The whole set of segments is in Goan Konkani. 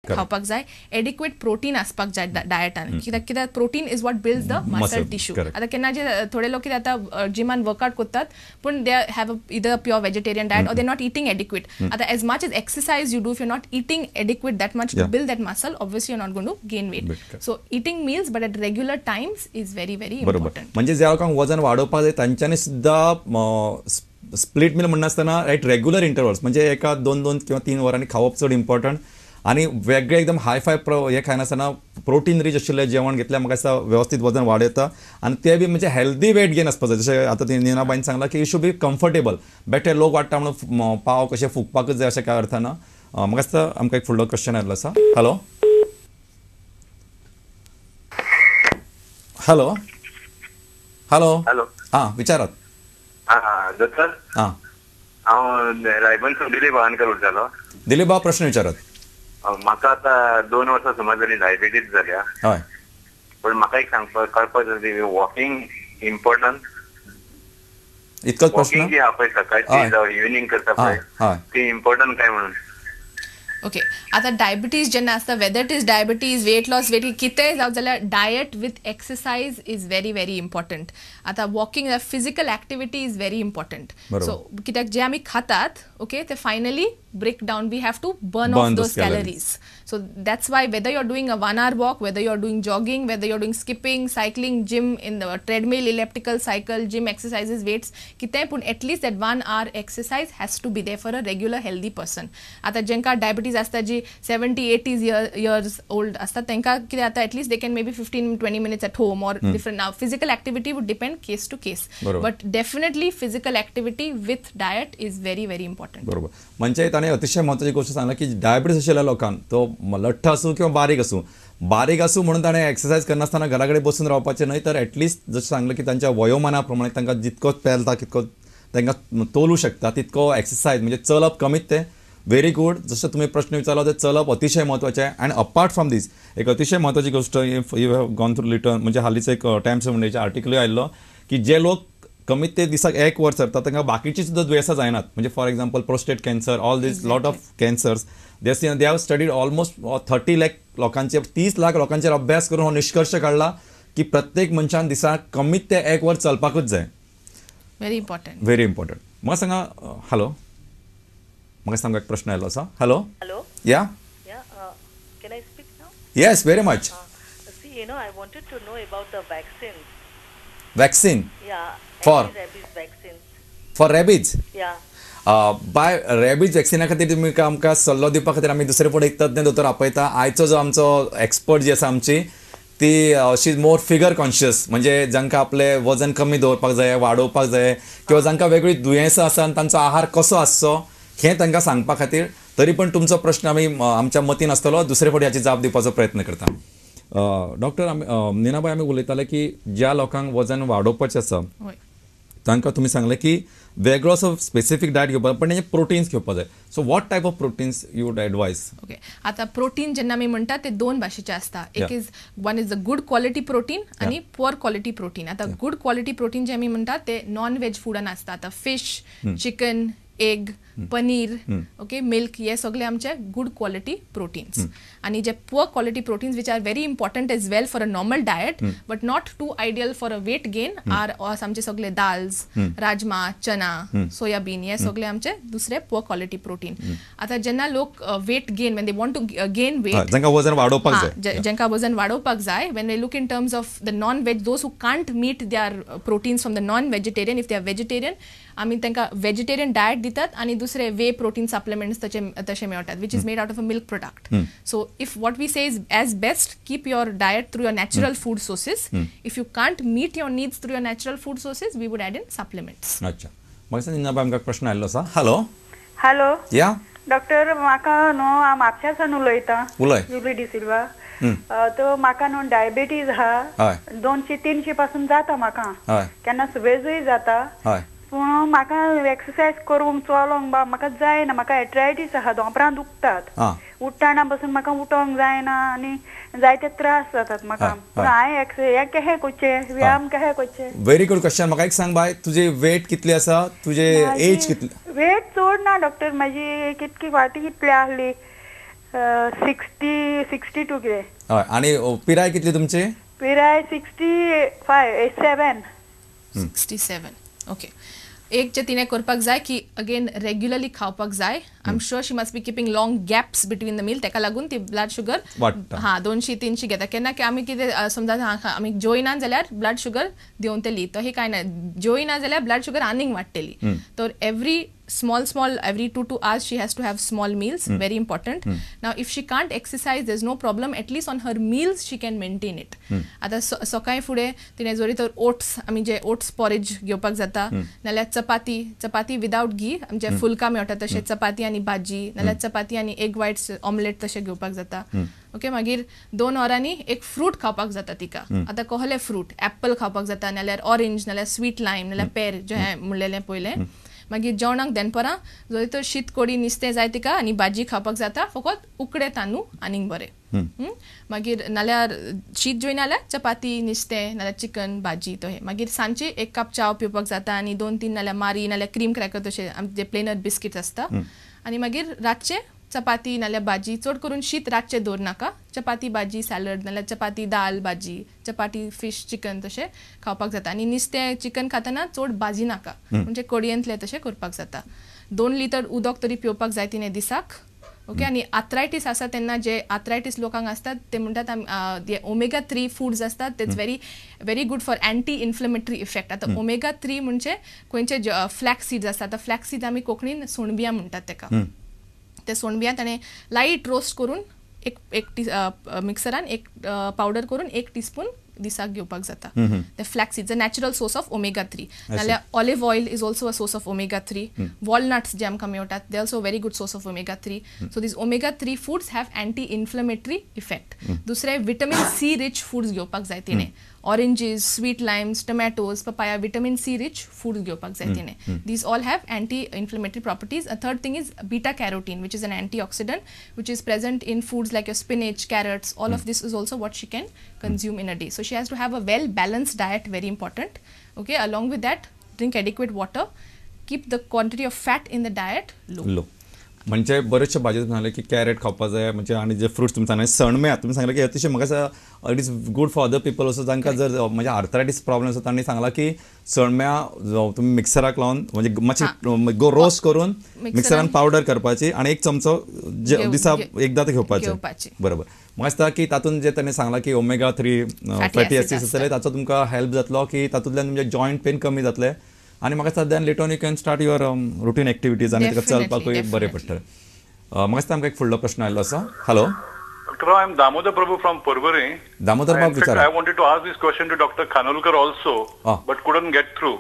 खावपाक जाय, एडिक्वेट प्रोटीन आसपाक जाय डायटान, कित्याक कित्याक protein is what build the muscle tissue. आतां केन्ना जे थोडे लोक कितें आतां जिमान वर्कआउट करतात पूण they have either pure vegetarian diet or they not eating adequate. आतां as much as exercise you do, if you not eating adequate that much to build that muscle, obviously you not going to gain weight. So eating meals but at regular times is very very important. म्हणजे ज्या लोकांक वजन वाडोवपाक जाय तांच्यांनी सुद्दां स्प्लीट मील म्हणनासतना एट रेग्युलर इंटरवल्स, म्हणजे एका 2-2 किंवा 3 वरांनी खावप चड इम्पॉर्टंट, आनी वेगळे एकदम हाय फाय हे खायनासतना प्रोटीन रीच आशिल्लें जेवण घेतल्यार म्हाका दिसता वेवस्थीत वजन वाडयता, आनी ते बी म्हणजे हेल्दी वेट गेन आसपाक जाय. जशें आतां ती निनाबाईन सांगलां की you should be comfortable, बेठे लोक वाडटा म्हणून पाव कशें फुगपाकच जाय अशें कांय अर्थ ना. म्हाका दिसता आमकां एक फुडलो क्वेश्चन आयिल्लो आसा. हॅलो हॅलो हॅलो हॅलो, हां विचारात. हां दोतोर, हां हांव रायबंद दिलीप वानकर उलयतालो. दिलीप बाब प्रश्न विचारात. म्हाका आतां 2 वर्सां सुमार जाली डायबिटीज जाल्या. हय, पूण म्हाका एक सांगपाक कळपाक जाय, वॉकिंग इम्पॉर्टंट इतकोच प्रश्न जी आहा पळय सकाळची जावं इव्हिनींग करता पळय ती इम्पॉर्टंट काय म्हणून. ओके, आतां डायबिटीज जेन्ना आसता, whether it is diabetes, weight loss, weight कितेंय जावं जाल्यार diet with exercise is very very important. आतां walking, physical activity is very important. So कित्याक जे आमी खातात ओके ते finally break down, we have to burn off those calories. So that's why whether you are doing a 1 hour walk, whether you are doing jogging, whether you are doing skipping, cycling, gym in the treadmill, elliptical, cycle, gym exercises, weights कितेंय पूण at least that 1 hour exercise has to be there for a regular healthy person. आतां जेंकां डायबिटीज आसता जी 70-80 years old आसता तांकां कितें जाता, at least they can maybe 15-20 minutes at home or different. Now physical activity would depend case to case, but definitely physical activity with diet is very very important. बरोबर, म्हणजे ताणें अतिशय महत्वाची गोष्ट सांगला की डायबिटीज आशिल्ल्या लोकांक तो लठ्ठ आसूं किंवा बारीक आसूं, बारीक आसूं म्हणून ताणें एक्सरसायज करनासतना घरा कडेन बसून रावपाचें न्हय, तर एटलिस्ट जशें सांगलें की तांच्या वयोमाना प्रमाणे तांकां जितको पेलता तितको तांकां तोलू शकता तितको एक्सरसायज, म्हणजे चलप कमीत तें व्हेरी गुड. जसं तुम्ही प्रश्न विचारला ते चलप अतिशय महत्त्वाचें आहे. अँड अपार्ट फ्रॉम दीस एक अतिशय महत्त्वाची गोष्ट, if you have gone through little, म्हणजे हालींच एक टायम्स ऑफ इंडियाचे आर्टिकलूय आयिल्लो की जे लोक कमीत ते दिसाक 1 वर चलता तांकां बाकीची सुद्दां दुयेंसां जायनात. म्हणजे for example prostate cancer, all these lot of cancers, they have studied almost 30 lakh लोकांचे, 30 लाख लोकांचेर अभ्यास करून हो निष्कर्ष काडला की प्रत्येक मनशान दिसाक कमीत ते 1 वर चलपाकूच जाय. Very important, very important. म्हाका सांगा, हॅलो, म्हाका सांगा एक प्रश्न आयलो आसा. Hello hello, yeah yeah, can I speak now? Yes, very much. See, you know, I wanted to know about the vaccine. Vaccine? Yeah. For rabies vaccine. For rabies? Yeah. By rabies वॅक्सिना खातीर तुमी आमकां सल्लो दिवपा खातीर आमी दुसरे फुडें एक तज्ञ दोतोर आपयता. आयचो जो आमचो एक्सपर्ट जी आसा आमची ती she is more figure conscious, म्हणजे जांकां आपलें वजन कमी दवरपाक जाय, वाडोवपाक जाय, किंवा जांकां वेगळीं दुयेंसां आसा आनी तांचो आहार कसो आसचो हें तांकां सांगपा खातीर. तरी पण तुमचो प्रश्न आमी आमच्या मतीन आसतलो, दुसरे फावटी हाची जाप दिवपाचो प्रयत्न करता. डॉक्टर, आमी निनाबाई आमी उलयताले की ज्या लोकांक वजन वाडोवपाचें आसा तांकां तुमी सांगलें की वेगळो असो स्पेसिफीक डायट घेवपाक, पण तेंचे प्रोटीन्स घेवपाक जाय. So what type of proteins you would advise? Okay, आतां प्रोटीन जेन्ना आमी म्हणटा ते 2 भाशेचे आसता. एक is one is a good quality protein आनी पुअर क्वॉलिटी प्रोटीन. आतां गुड क्वॉलिटी प्रोटीन जे आमी म्हणटा ते नॉन वेज फुडान आसता. आतां fish, chicken, egg, paneer, okay, milk, हे सगळे आमचे गुड क्वॉलिटी प्रोटीन्स. आनी जे poor quality proteins which are very important as well for a normal diet but not too ideal for a weight gain are आमचे सगळे दाल्स, राजमा, चना, सोयाबीन, हे सगळे आमचे दुसरे पुअर क्वॉलिटी प्रोटीन. आतां जेन्ना लोक weight gain, when they want to gain weight, जांकां वजन वाडोवपाक जाय, जांकां वजन वाडोवपाक जाय, when they look in terms of the non veg, those who can't meet their proteins from the non vegetarian, if they are vegetarian, आमी तांकां वेजिटेरियन डायट दितात आनी दुसरे वे प्रोटीन सप्लिमेंट्स तशे मेळटात, which is made out of a milk product. So if what we say is as best keep your diet through your natural food sources. If you can't meet your needs through your natural food sources, we would add in supplements. अच्छा, म्हाका निनाबाई आमकां प्रश्न आयिल्लो आसा. हॅलो हॅलो, या डॉक्टर, म्हाका न्हू हांव म्हापश्यासान उलयतां, उलय, जुली डिसिल्वा. तो म्हाका न्हू डायबिटीज आहा, 200-300 पासून जाता म्हाका, केन्ना सुबेजूय जाता. पूण म्हाका एक्सरसायज करूंक चलोंक बा म्हाका जायना, म्हाका एट्रायटीस आहा, दोंपरां दुखतात, उठ्ठाना पासून म्हाका उठोंक जायना आनी जायते त्रास जातात म्हाका. पूण हांवें हें कशें करचें, व्यायाम कशें करचें? Very good question. म्हाका एक सांग बाय, तुजी वेट कितली आसा, तुजे एज कितली? वेट चड ना डॉक्टर, म्हाजी कितकी फाटी कितली आहली, 60 62 कितें. हय, आनी पिराय कितली तुमची? पिराय 65 7. 67. ओके, एक जे तिणें करपाक जाय की अगेन रेग्युलरली खावपाक जाय. I am sure she must be keeping long gaps between the meal, ताका लागून ती ब्लड शुगर हां 200-300 घेता. केन्ना आमी कितें समजा आमी जेवना जाल्यार ब्लड शुगर देंवतली, तो हे कांय ना, जेवना जाल्यार ब्लड शुगर आनीक वाडटली. तर every small every 2 hours she has to have small meals. Very important. Now if she can't exercise, there's no problem, at least on her meals she can maintain it. आता सकाळी फुडें तिणें जरी तर ओट्स, आमी जे ओट्स पॉरेज घेवपाक जाता, नाल्यार चपाती, चपाती विदाउट घी, आमचे फुलका मेळटा तशें चपाती आनी भाजी, नाल्यार चपाती आनी एग वायट्स ऑमलेट तशें घेवपाक जाता. ओके, मागीर 2 वरांनी एक फ्रूट खावपाक जाता तिका. आतां कहले फ्रूट, एप्पल खावपाक जाता, नाल्यार ऑरेंज, नाल्यार स्वीट लायम, नाल्यार पेर जें हांवें म्हणलेलें पयलें. मागीर जेवणाक दनपरां जरी तर शीत कोडी नुस्तें जाय तिका आनी भाजी खावपाक जाता, फकत उकडे तांदूळ आनीक बरें. मागीर नाल्यार शीत जेवना जाल्यार चपाती नुस्तें नाल्यार चिकन भाजी तो हे. मागीर सांजचे 1 कप च्याव पिवपाक जाता आनी 2-3 नाल्यार मारी नाल्यार क्रीम क्रॅकर तशें आमचे प्लेनर बिस्किट्स आसता. आनी मागीर रातचें चपाती नाल्यार भाजी, चड करून शीत रातचें दवरनाका, चपाती भाजी सॅलड नाल्यार चपाती दाल भाजी, चपाती फिश चिकन तशें खावपाक जाता. आनी नुस्तें चिकन खातना चड भाजी नाका, म्हणजे कडयेंतलें तशें करपाक जाता. 2 लिटर उदक तरी पिवपाक जाय तिणें दिसाक. ओके, आनी आर्थरायटीस आसा तेन्ना जे आर्थरायटीस लोकांक आसतात ते म्हणटात ओमेगा 3 फूड्स आसतात, that's very very good for anti inflammatory effect. आतां ओमेगा 3 म्हणजे खंयचे फ्लॅक्स सीड्स आसतात, आतां फ्लॅक्स सीड्स आमी कोंकणीन सोणबियां म्हणटात तेका. ते सोणबियां ताणें लायट रोस्ट करून एक मिक्सरान एक पावडर करून 1 टीस्पून दिसाक घेवपाक जाता. ते flax seeds a natural source of omega 3. नाल्यार olive oil is also a source of omega 3. Walnuts जे आमकां मेळटात they also very good source of omega 3. So these omega 3 foods have anti inflammatory effect. दुसरें विटमिन सी रिच फूड्स घेवपाक जाय तिणें, oranges, sweet limes, tomatoes, papaya, vitamin C rich foods घेवपाक जाय तिणें. These all have anti inflammatory properties. A third thing is beta carotene, which is an antioxidant which is present in foods like your spinach, carrots. All of this is also what she can consume in a day. So she has to have a well balanced diet, very important. Okay, along with that, drink adequate water, keep the quantity of fat in the diet low. Low. म्हणजे बरेचशे भाजी सांगले की कॅरेट खावपाक जाय, म्हणजे आनी जे फ्रुट्स तुमी सांगले, सणम्या तुमी सांगले की अतिशय म्हाका it is good for other people also, जांकां जर म्हणजे आर्थरायटीस प्रॉब्लेम आसा तांणी सांगला की सणम्या तुमी मिक्सराक लावन म्हणजे मातशी रोस्ट करून मिक्सरान पावडर करपाची आनी 1 चमचो दिसा एकदां घेवपाचें. बरोबर, म्हाका दिसता की तातूंत जे ताणें सांगलां की ओमेगा 3 फॅटी एसिड्स आसतले ताचो तुमकां हेल्प जातलो की तातूंतल्यान तुमचे जॉयंट पेन कमी जातले आनी म्हाका दिसता then later on you can start your routine activities आनी तुका चलपाकूय बरें पडटलें. म्हाका दिसता आमकां एक फुडलो प्रश्न आयिल्लो आसा. Hello doctor, I am Damodar Prabhu from Porvorim. Damodar बाब विचारा. I wanted to ask this question to doctor Khanolkar also, but couldn't get through.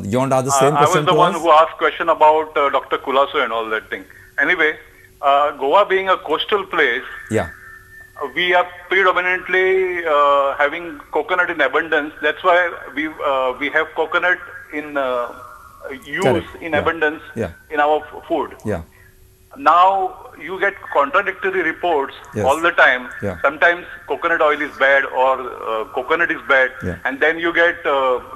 You want to ask the same question? I was the one who asked question about Dr. Colaco and all that thing. Anyway, Goa being a coastal place, yeah, we are predominantly having coconut in abundance. That's why we have coconut in use. Correct. In yeah. abundance, yeah, in our food. Yeah. Now you get contradictory reports, yes, all the time. Yeah. Sometimes coconut oil is bad or coconut is bad, yeah, and then you get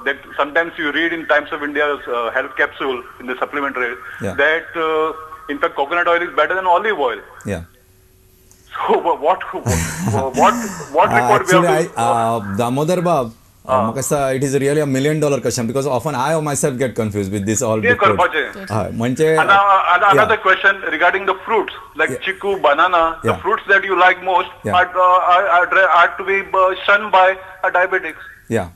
that sometimes you read in Times of India's health capsule in the supplementary, yeah, that in fact coconut oil is better than olive oil. Yeah. So what report we have to Damodar Bab, it is really a $1 million question because often I myself get confused with this all. म्हणजे another question regarding the fruits like, yeah, chiku, banana, yeah, the fruits that you like most, yeah, are to be shunned by diabetics. Yeah.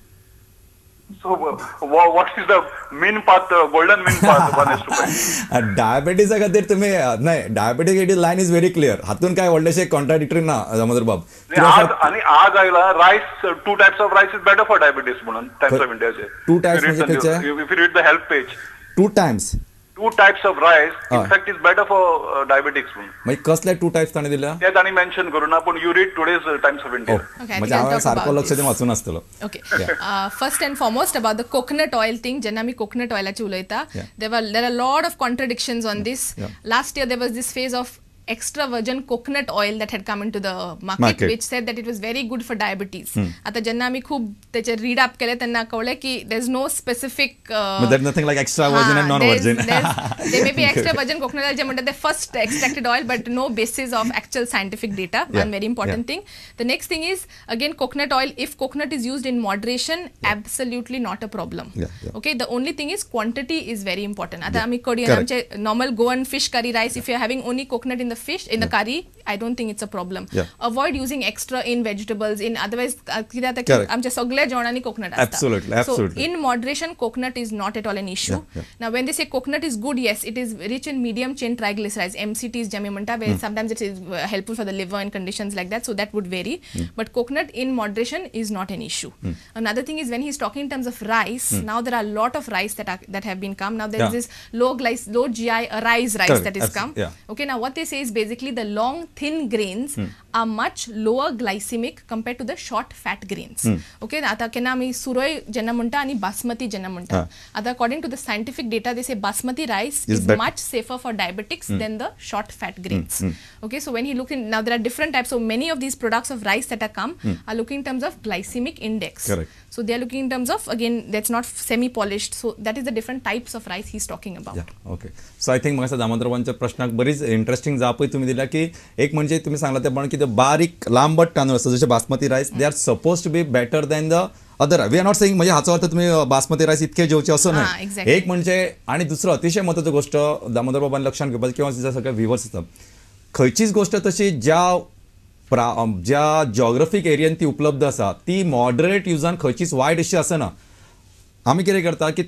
So what is the mean path, golden mean path one has to find? डायबिटीजा खातीर तुम्ही नाही, diabetic it is line is very clear, हातून काय व्हडलेशे कॉन्ट्राडिक्टरी ना दामोदर बाब. आणि आज आयला rice, 2 types of rice is better for diabetes म्हणून टाइम्स ऑफ इंडियाचे 2 टायप्स म्हणजे खंयचे? If you read the health page, 2 times, 2 types of rice in fact is better for diabetics म्हणून. म्हणजे कसले 2 टायप्स ताणें दिल्या ते तांणी मेन्शन करू ना, पूण you read today's Times of India. म्हणजे हांवें सारको लक्ष दिवन वाचून आसतलो. Okay, first and foremost about the coconut oil thing. जेन्ना आमी कोकोनट ऑयलाची उलयता, there are lot of contradictions on this. Last year there was this phase of extra virgin coconut oil that had come into the market which said that it was very good for diabetes. आतां जेन्ना आमी खूब तेचेर रीड अप केलें तेन्ना कळ्ळें की there is no specific, nothing like extra virgin and non virgin. There may be extra virgin coconut oil जे म्हणटा ते first extracted oil, but no basis of actual scientific data. One very important thing. The next thing is again coconut oil, if coconut is used in moderation, absolutely not a problem. Okay, the only thing is quantity is very important. आतां आमी कडी आमचे normal Goan fish curry rice, if you are having only coconut in the fish in the curry, I don't think it's a problem. Avoid using extra in vegetables, in otherwise कित्याक आमच्या सगळ्या जेवणांनी कोकोनट आसता. So in moderation coconut is not at all an issue. Now when they say coconut is good, yes, it is rich in medium chain triglycerides, MCTs जे आमी म्हणटा, where sometimes it is helpful for the liver and conditions like that, so that would vary. But coconut in moderation is not an issue. Another thing is when he's talking in terms of rice, now there are a lot of rice that have been come. Now there is this low GI rice that is come. Okay, now what they say is basically the long thin grains are much lower glycemic compared to the short fat grains. Okay, आता केन्ना आमी सुरय जेन्ना म्हणटा आनी बासमती जेन्ना म्हणटा, आता according to the scientific data they say basmati rice is much safer for diabetics than the short fat grains. Okay, so when he look in, now there are different types, so many of these products of rice that are come are looking in terms of glycemic index. Correct. So they are looking in terms of, again, that's not semi-polished. So that is the different types of rice he's talking about. Yeah, okay. So I think म्हाका दामोदरबाबांच्या प्रश्नाक बरीच इंटरेस्टिंग जापय तुम्ही दिल्या की एक म्हणजे तुम्ही सांगला ते पण की ते बारीक लांबट तांदूळ आसता जशे basmati rice, they are suppose to be better than the other. We are not saying म्हणजे हाचो अर्थ तुम्ही बासमती रायस इतके जेवचे असो न्हय. एक म्हणजे आणि दुसरं अतिशय महत्वाची गोष्ट दामोदरबाबांनी लक्षात घेवपाक किंवा सगळे व्ह्युअर्स आसता, खंयचीच गोष्ट तशी ज्या ज्या जॉग्राफीक एरियन ती उपलब्ध आसा ती मॉडरेट युजान खंयचीच वायट अशी आसना. आमी कितें करता की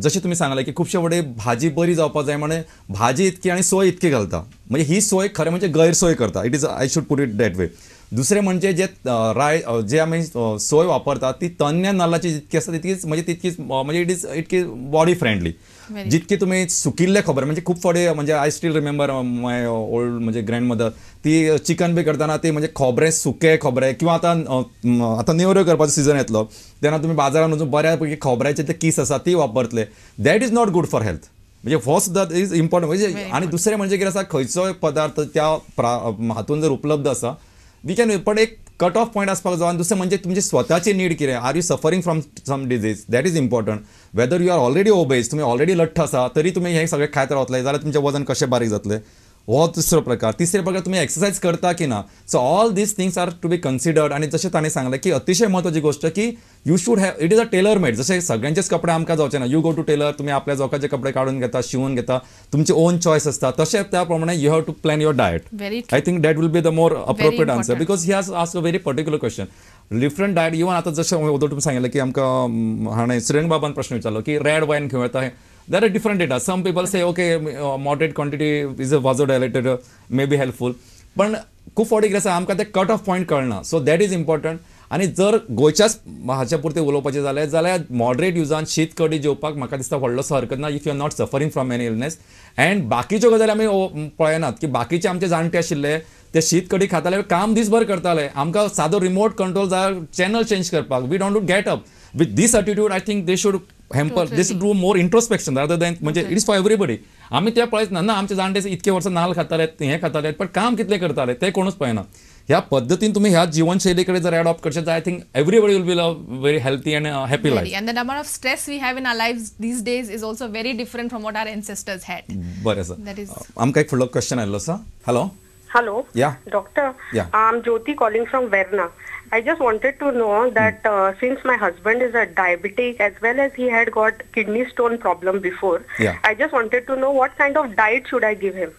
जशें तुमी सांगलें की खुबशे वडे भाजी बरी जावपाक जाय म्हणून भाजी इतकी आनी सोय इतकी घालता, म्हणजे ही सोय खरें म्हणजे गैरसोय करता. It is, I should put it that way. दुसरें म्हणजे जे राय जे आमी सोय वापरता ती तन्न्या नाल्लाची जितकी आसता तितकीच म्हणजे तितकीच म्हणजे it is इतकी बॉडी फ्रेंडली. जितकी तुमी सुकिल्ले खबर म्हणजे खूब फावटी म्हणजे I still remember my old म्हणजे ग्रँड मदर ती चिकन बी करतना ती म्हणजे खोबरें सुकें खोबरें किंवा आतां आतां नेवऱ्यो करपाचो सिजन येतलो तेन्ना तुमी बाजारान वचून बऱ्या पैकी खोबऱ्याचे ते कीस आसा ती वापरतले. That is not good for health. म्हणजे हो सुद्दां is important. म्हणजे आनी दुसरें म्हणजे कितें आसा, खंयचोय पदार्थ त्या हातून जर उपलब्ध आसा we can, पण एक कट ऑफ पॉयंट आसपाक जाय. आनी दुसरें म्हणजे तुमची स्वताची नीड कितें, are you suffering from some disease, that is important. Whether you are already obese, तुमी ऑलरेडी लठ्ठ आसा तरी तुमी हें सगळें खायत रावतले जाल्यार तुमचें वजन कशें बारीक जातलें, हो दुसरो प्रकार. तिसरे प्रकार तुमी एक्सरसायज करता की ना. So all these things are to be considered. आनी जशें ताणें सांगलें की अतिशय म्हत्वाची गोष्ट की you should have, it is a tailor made. जशें सगळ्यांचेच कपडे आमकां जावचे ना, you go to Taylor, तुमी आपल्या जोकाचे कपडे काडून घेता, शिवून घेता, तुमचे ओन चॉयस आसता, तशें त्या प्रमाणे you have to plan your diet. I think that will be the more appropriate answer because he has ask a very particular question. Different diet even आतां जशें वोदोळ तुमी सांगिल्लें की आमकां हाणें श्रीरंग बाबान प्रश्न विचारलो की रेड वायन घेवं येता, there are different data. Some people say okay, moderate quantity is a vasodilator, may be helpful. पण खूब फावटी कितें आसा आमकां ते कट ऑफ पॉयंट कळना. So that is important. आनी जर गोंयच्याच हाच्या पुरतें उलोवपाचें जालें जाल्यार मॉडरेट युजान शीत कडी जेवपाक म्हाका दिसता व्हडलोसो हरकत ना if you are not suffering from any illness. And बाकीच्यो गजाली आमी पळयनात की बाकीचे आमचे जाणटे आशिल्ले ते शीत कडी खाताले, काम दीसभर करताले, आमकां सादो रिमोट कंट्रोल जाय चॅनल चेंज करपाक, we don't to get up with this attitude. I think they should hamper, they should do more introspection rather than म्हणजे it is for everybody. आमी ते पळयत ना, ना आमचे जाणटे इतके वर्सां नाल्ल खाताले, हें खाताले, पण काम कितलें करताले तें कोणूच पळयना. ह्या पद्दतीन तुमी ह्या जीवनशैली कडेन जर एडॉप्ट करशे जाल्यार I think everybody will be a very healthy and happy life. And the number of stress we have in our lives these days is also very different from what our ancestors had. बरें आसा, आमकां एक फुडलो क्वेश्चन आयिल्लो आसा. Hello. Hello. Yeah. Doctor. Yeah. I'm Jyoti calling from Verna. I just wanted to know that since my husband is a diabetic as well as he had got kidney stone problem before, yeah. I just wanted to know what kind of diet should I give him?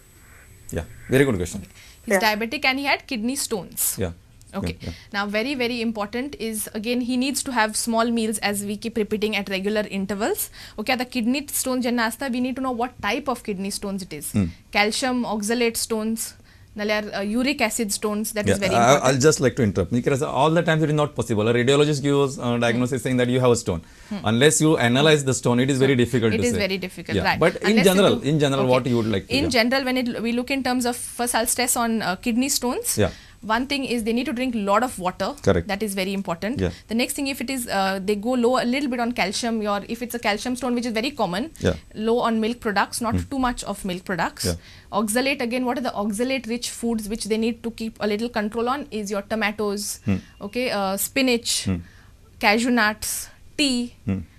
Yeah, very good question. Okay. He's diabetic and he had kidney stones. Yeah. Okay. Yeah, yeah. Now, very, very important is, again, he needs to have small meals as we keep repeating at regular intervals. Okay, the kidney stones, jenna asta, we need to know what type of kidney stones it is. Calcium oxalate stones, uric acid stones, that is very important. I'll just like to interrupt. Because all the times it is not possible. A radiologist gives diagnosis saying that you have a stone. Unless you analyze the stone, it is very difficult to say. It is very difficult, yeah. Right. But in general, okay. What you would like to In general, when we look in terms of, first I'll stress on kidney stones. Yeah. One thing is they need to drink lot of water. Correct. That is very important. Yeah. The next thing, if it is they go low a little bit on calcium, or if it's a calcium stone, which is very common, low on milk products, not too much of milk products. Yeah. Oxalate, again, what are the oxalate rich foods which they need to keep a little control on is your tomatoes, okay, spinach, cashew nuts, tea.